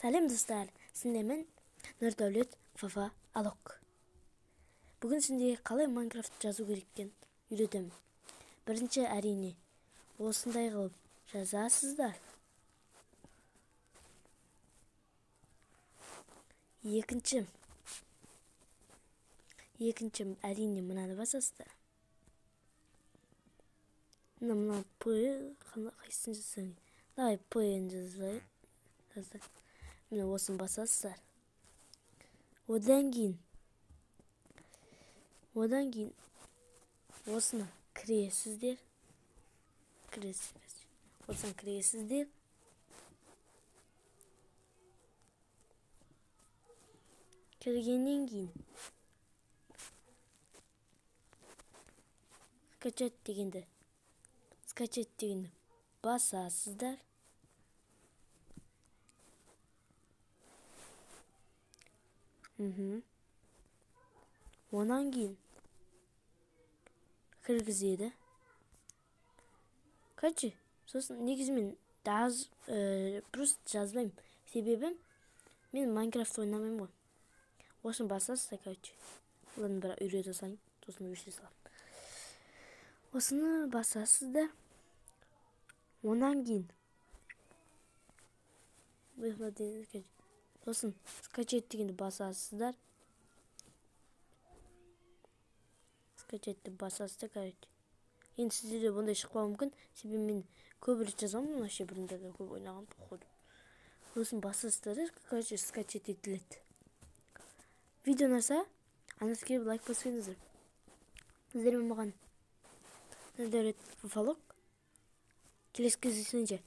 Сәлем, достар! Сіздермен Нұрдәулет Фафа Алок. Бүгін сендерге қалай Майнкрафт жазу керек екенін үйретемін. Бірінші, әрине, осындай қылып жазасыздар. Екінші, әрине, мынаны басасыздар. Мына П қайсысын жазсаң? Давай П-ні жазайық. Міне, осыны басасыздар. Одан кейін осыны кіресіздер. Кіресіздер. Осыны кіресіздер. Кіргеннен кейін скачать дегенді басасыздар. Онан кейін кіргізеді. Короче, сосын негізі мен просто жазбаймын. Себебі мен Майнкрафт ойнамаймын ғой. Осыны басасыздар, короче. Ладно, бірақ үйрете салайын, сосын өшіре саламын. Осыны басасыздар. Онан кейін сосын скачать дегенді басасыздар. Скачать деп басасыздар, короче. Енді сіздерде бұндай шықпауы мүмкін, себебі мен көп рет жазғанмын, вообще бұрында да көп ойнағанмын, походу. Сосын басасыздар да, короче, скачать етіледі. Видео ұнаса, анасы келіп лайк басып кетіңіздер. Сіздермен маған Нұрдәулет Фафалок. Келесі кездескенше.